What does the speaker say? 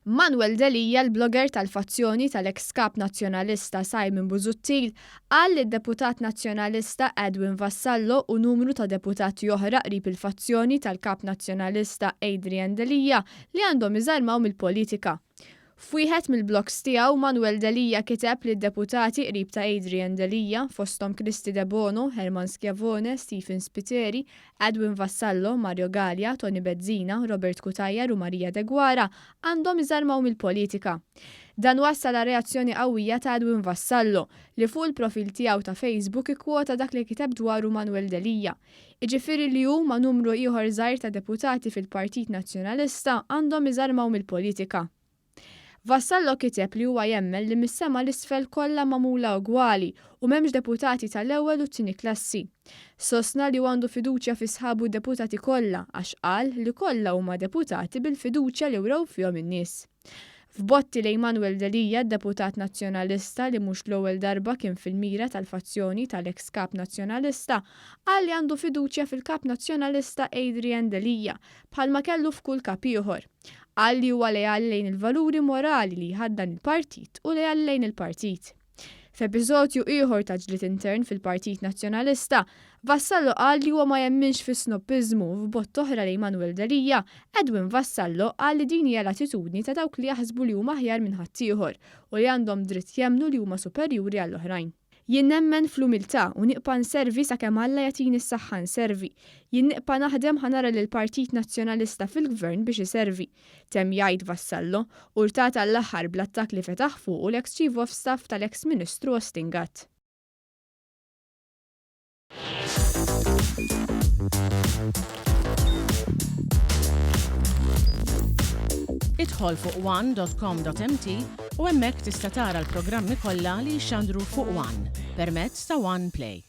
Manuel Delia, l-blogger tal-fazzjoni tal-eks Kap Nazzjonalista Simon Busuttil, qal li d-Deputat Nazzjonalista Edwin Vassallo u numru ta' deputati oħra qrib il-fazzjoni tal-Kap Nazzjonalista Adrian Delia li għandhom iżarmaw mill-politika. F'wieħed mill-blogs tiegħu, Manuel Delia kiteb li d-deputati qrib ta' Adrian Delia, fosthom Kristy Debono, Hermann Schiavone, Stephen Spiteri, Edwin Vassallo, Mario Galea, Toni Bezzina, Robert Cutajar u Maria Deguara għandhom iżarmaw mill-politika. Dan wassal għal reazzjoni qawwija ta' Edwin Vassallo, li fuq il-profil tiegħu ta' Facebook ikkwota dak li kiteb dwaru Manuel Delia. Jiġifieri li hu ma' numru ieħor żgħir ta' deputati fil-Partit Nazzjonalista għandhom iżarmaw mill-politika. Vassallo kiteb li huwa jemmen li mis-sema 'l isfel kollha magħmula ugwali u m'hemmx deputati tal-ewwel u t-tieni klassi. Sostna li hu għandu fiduċja fi sħabu d-deputati kollha għax qal li kollha huma deputati bil-fiduċja li wrew fihom in-nies. F'botti lejn Manuel Delia, d-deputat Nazzjonalista li mhux l-ewwel darba kien fil-mira tal-fazzjoni tal-eks Kap Nazzjonalista, qal li għandu fiduċja fil-Kap Nazzjonalista Adrian Delia, bħalma kellu f'kull kap ieħor. Qal li huwa leali lejn il-valuri morali li jħaddan il-partit u leali lejn il-partit. F'episodju ieħor ta' ġlied intern fil-Partit Nazzjonalista, Vassallo qal li huwa ma jemminx fis-snobbiżmu u f'botta oħra lejn Manuel Delia, Edwin Vassallo qal li din hija l-attitudni ta' dawk li jaħsbu li huma aħjar minn ħaddieħor u li għandhom dritt jemmnu li huma superjuri għall-oħrajn. Jien nemmen fl-umiltà u niqpa' nservi sakemm Alla jagħtini s-saħħa nservi. Jien niqpa' naħdem ħa nara lill-Partit Nazzjonalista fil-Gvern biex iservi. Temm jgħid Vassallo, urtat għall-aħħar bl-attakk li fetaħ fuqu l-eks Chief of Staff tal-eks Ministru Austin Gatt. Idħol fuq one dot com dot mt u hemmhekk tista' tara l-programmi kollha li jixxandru fuq one permezz ta' One Play.